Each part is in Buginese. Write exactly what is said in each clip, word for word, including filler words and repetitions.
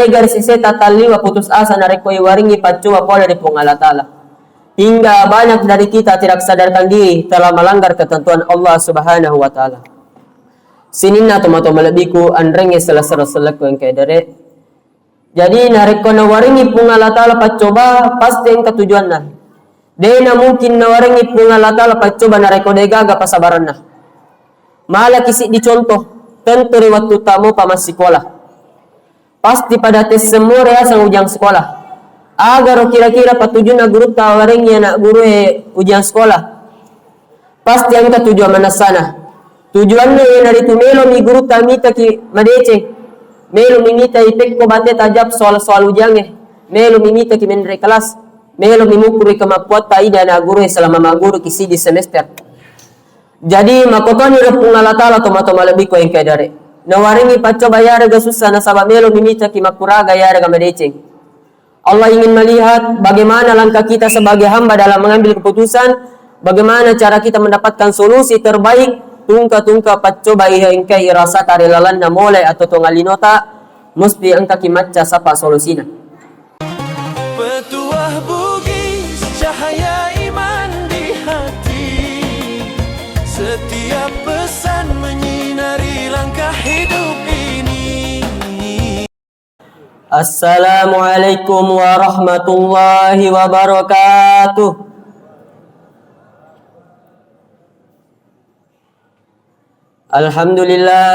Maega ri seseta talliwa putus asa narekko iwaringngi paccoba pole ri Puang Allah Ta'ala. Hingga banyak dari kita tidak sadarkan diri telah melanggar ketentuan Allah Subhanahu wa Ta'ala. Sininna tomatoa malebbiku, anrengnge sela-sela selekku engkae dare. Jadi, narekko nawaringngi Puang Allah Ta'ala paccoba, pasti engka tujuanna. De na mungkin nawaringngi Puang Allah Ta'ala paccoba narekko de gaga pasabaranna. Malaki siddi contoh, tentu ri wettu tamopa massikola. Pasti pada tessemmore aseng ujian sekolah. Agaro kira-kira patujunna gurutta warengngi anak gurue ujian sekolah? Pasti engka tujuan manessana. Tujuanna iyanaritu melomi gurutta mitaki madeceng. Melomi mitai pekko bate tajab soal-soal ujiangnge. Melomi mitaki menre kelas. Melomi mukkuri kemampuatta ida anak gurue selama magguruki siddi semester. Jadi, makkotoni ro Puang Allah Ta'ala tomatoa malebbiku engkae dare. Nawarengngi paccoba yarega sussa nasaba melomi mitaki makkuraga yarega madeceng. Allah ingin melihat bagaimana langkah kita sebagai hamba dalam mengambil keputusan, bagaimana cara kita mendapatkan solusi terbaik, tungka-tungka paccoba iya engkae irasaka ri lalenna mole atau tongalinota, musti engkaki macca sapa solusina. Petuah Bugis, cahaya iman di hati. Setiap pesan menyinari langkah hidup ini. Assalamualaikum warahmatullahi wabarakatuh. Alhamdulillah.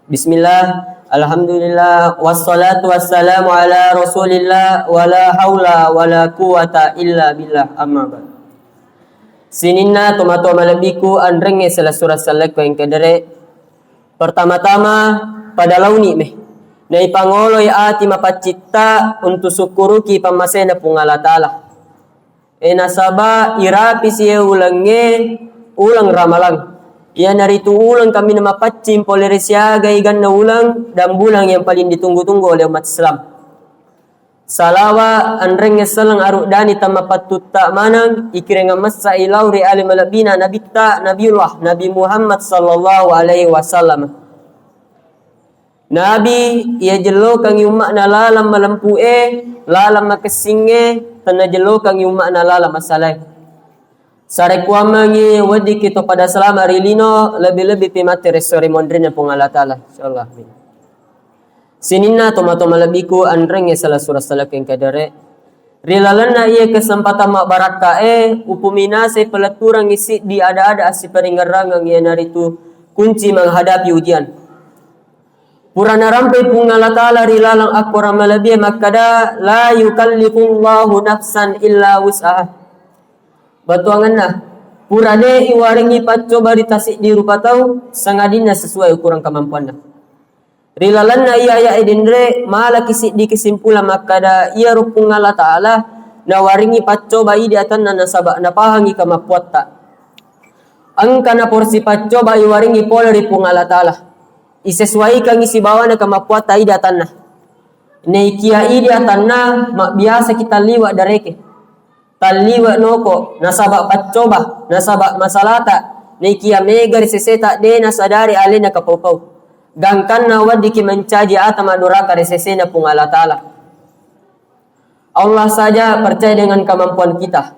Bismillah. Alhamdulillah. Wassalatu wassalamu ala Rasulillah. Wala haula wala quwata illa billah. Amma ba'd. Sininna tomatoa malebbiku, anrengnge sela-sela selekku engkae dare. Pertama-tama, pada launi meh. Naipangoloi ati mapaccitta untuk sukkuruki pammasena Puang Allah Ta'ala. E, nasaba irapisi e ulengnge uleng Ramalang. Iyanaritu uleng kaminang mapaccing pole ri siaga iganna uleng dan bulan yang paling ditunggu-tunggu oleh umat Islam. Salawa anrengnge selleng aruddani tammapattutta maneng ikirengang messai lao ri ale malebbina nabitta Nabiullah Nabi Muhammad sallallahu alaihi wasallam. Nabi iya jellokangngi umma'na lalang malempu'e, lalang makessingnge, tennajellokangngi umma'na lalang masalae. Sarekkuammengngi weddikki to pada selama ri lino, lebbi-lebbi pi matti ri esso ri monrinna Puang Allah Ta'ala. Insyaallah. Amin. Sininna tomatoa malebbiku, anrengnge sela-sela selekku engkae dare. Ri lalenna iye kesempatan mabbarakkae, upuminasai peletturengngi siddi ada-ada assiparingerrangeng, iyanaritu kunci menghadapi ujian. Pura narampai Puang Allah Ta'ala ri laleng akkorang malebbie makkada, "La yukallifullahu nafsan illa wus'aha." Bettuangenna, pura de iwarengngi paccoba ri tasiddi rupa tau, sangadinna sesuai ukurang kemampuanna. Ri lalenna iya aya'e denre, malaki siddi kesimpulan makkada, iyaro Puang Allah Ta'ala nawarengngi paccoba idi atanna nasaba napahangi kemampuatta. Engka naporsi paccoba iwarengngi pole ri Puang Allah Ta'ala. Isesuaikangngi sibawana kemampuatta idi atanna. Naikia idi atanna, mabbiasa kita liwa dareke. Talliwe noko, nasaba paccoba, nasaba masalata, naikia mega ri seseta de nasadari alena kapau-pau. Gangkanna weddiki mencaji ata madoraka ri sesena Puang Allah Ta'ala. Allah saja percaya dengan kemampuan kita,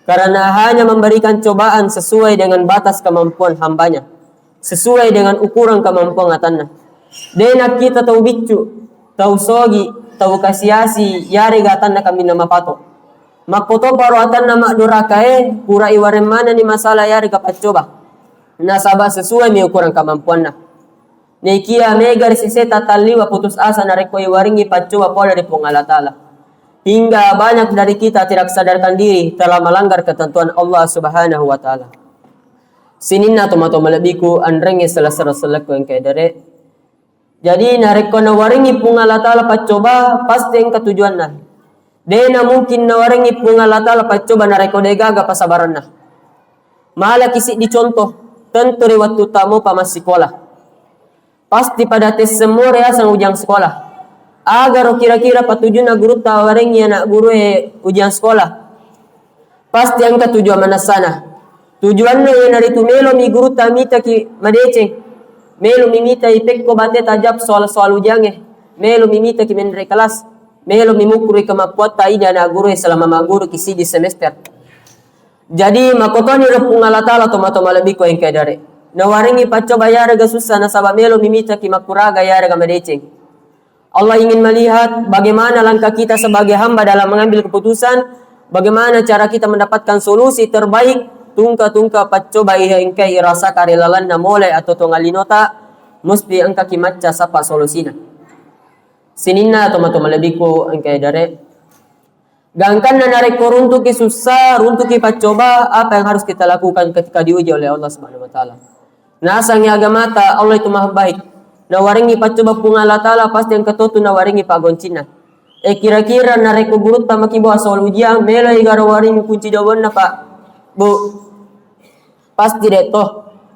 karena hanya memberikan cobaan sesuai dengan batas kemampuan hambanya. Sesuai dengan ukuran kemampuan atanna. De nakkita tau biccu, tau sogi, tau kasiasi, yarega atanna kaminang mapato. Makkotoparo atanna maddorakae, pura iwareng manenni masalah yarega paccoba. Nasaba sesuai mi ukuran kemampuanna. Naikia mega ri seseta talliwa putus asa narekko iwaringngi paccoba pole ri Puang Allah Ta'ala. Hingga banyak dari kita tidak sadarkan diri telah melanggar ketentuan Allah Subhanahu wa Ta'ala. Sininna tomatoa malebbiku, anrengnge sela-sela selekku engkae dare. Jadi, narekko nawaringngi Puang Allah Ta'ala paccoba, pasti engka tujuanna. De na mungkin nawaringngi Puang Allah Ta'ala paccoba narekko de gaga pasabaranna. Malaki siddi contoh, tentu ri wettu tamopa massikola. Pasti pada tessemmore aseng ujian sekolah. Agaro kira-kira patujunna gurutta warengngi anak gurue ujian sekolah? Pasti engka tujuan manessana. Tujuanna iyanaritu melomi gurutta mitaki madeceng. Melomi mitai pekko bate tajab soal-soal ujiangnge. Melo mimitaki menre kelas, melo mimukkuri kemampuatta idi anak guru selama magguruki sidi semester. Jadi, makkotoni ro Puang Allah Ta'ala, tomatoa malebbiku engkae dare. Nawarengngi paccoba yarega sussa nasaba melo mimitaki makkuraga yarega madeceng. Allah ingin melihat bagaimana langkah kita sebagai hamba dalam mengambil keputusan, bagaimana cara kita mendapatkan solusi terbaik, tungka-tungka paccoba iya engkae irasaka ri lalenna mole atau tongalinota, musti engkaki macca sapa solusina. Sininna tomatoa malebbiku engkae dare. Gangkanna narekko runtuki sussa, runtuki paccoba, apa yang harus kita lakukan ketika diuji oleh Allah Subhanahu wa Ta'ala? Nasangi agamata, Allah itu maha baik. Nawarengngi paccoba Puang Allah Ta'ala, pasti engka totu nawarengngi paggoncinna. Eh, kira-kira narekko gurutta makibawa soal ujian, meloi garo waring kunci jawabanna, Pak? Bu, pasti de to.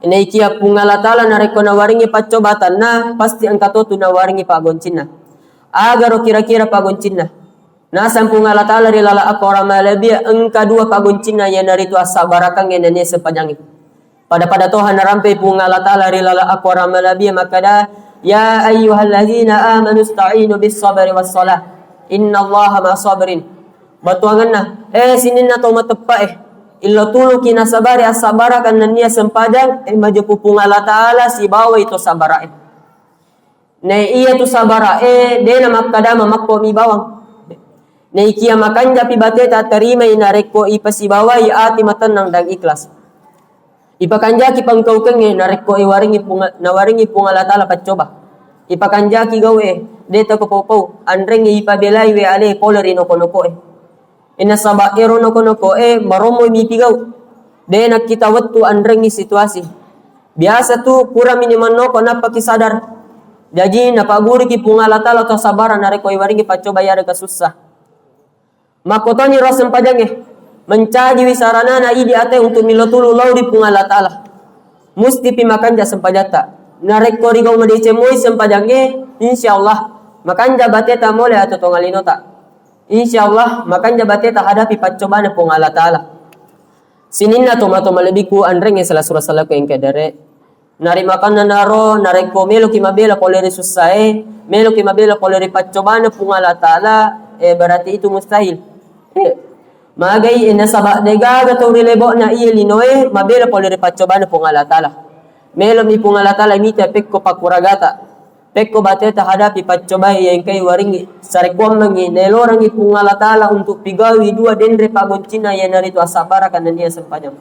Naikia Puang Allah Ta'ala narekko nawarengngi paccobatanna, pasti engka totu nawarengngi paggoncinna. Agaro kira-kira paggoncinna? Naseng Puang Allah Ta'ala ri laleng akorang malebbi'e engka dua paggoncinna, iyanaritu assabbarakengnge nennia sempajangnge. Pada-pada toha narampe Puang Allah Ta'ala ri laleng akorang malebbi'e makkeda, "Ya ayyuhalladzina amanu ista'inu bis sabri was salah. Innallaha ma'as sabirin." Bettuangenna, eh, sininna to mateppa'e, illo tuluki nasabari assabbarakeng nennia sempajang, eh, majeppu Puang Allah Ta'ala sibawai to sabbara'e. Naiya tu sabara e, de namakkada mamakko mi bawang. Naikia makanjapi bateta tarimai narekko ipasibawai ati matennang dan ikhlas. Ipakanjaki pangkaukengnge narekko iwarengi Puang-, nawarengi Puang Allah Ta'ala paccoba. Ipakanjaki gau e, de toko pau-pau, anrengnge ipabelai we ale pole ri noko-noko e. E, nasaba ero noko-noko e, marommo mi pigau. De nakkita wettu anrengngi situasi. Biasa tu, purami ni mannoko nappaki sadar. Jaji, napagguruki Puang Allah Ta'ala to sabara narekko iwarengi paccoba yarega sussa. Makkotoni ro sempajangnge, mencajiwi saranana idi ate untuk millo tulu lao ri Puang Allah Ta'ala. Mustipi makanja sempajatta. Narekko rigau madeceng moi sempajangnge, insya Allah, makanja bateta mole atau tongalinota. Insya Allah, makanja bateta hadapi paccobana Puang Allah Ta'ala. Sininna tomatoa malebbiku anrengnge sela sura-, salaku engka dare. Narimakanna naro, narekko meloki mabela pole ri sussae, meloki mabela pole ri paccobana Puang Allah Ta'ala, eh, berarti itu mustahil. Eh, magai, eh, nasaba degaga tau ri lebo'na iye linoe mabela pole ri paccobana Puang Allah Ta'ala. Melomi Puang Allah Ta'ala mita pekko pakuragata. Pekko bateta hadapi paccobai engkai waringngi, sarekkuammengngi naelorengngi Puang Allah Ta'ala untuk pigaui dua denre paggoncinna, iyanaritu assabbaraka nennia sempajang.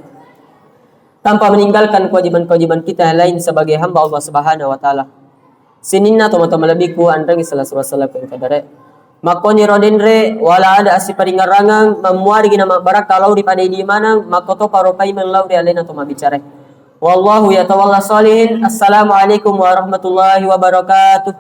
Tanpa meninggalkan kewajiban-kewajiban kita yang lain sebagai hamba Allah Subhanahu wa Ta'ala. Sininna tomatoa malebbiku anrengngi sela sura-, salaku engka dare. Makkoniro denre, wala ada assiparingngerangeng, mammuarigi namabbarakka lao ri pada idi maneng, makkotoparo paimeng lao ri alena to mabbicara. Wallahu yatawalla sholihin. Assalamualaikum warahmatullahi wabarakatuh.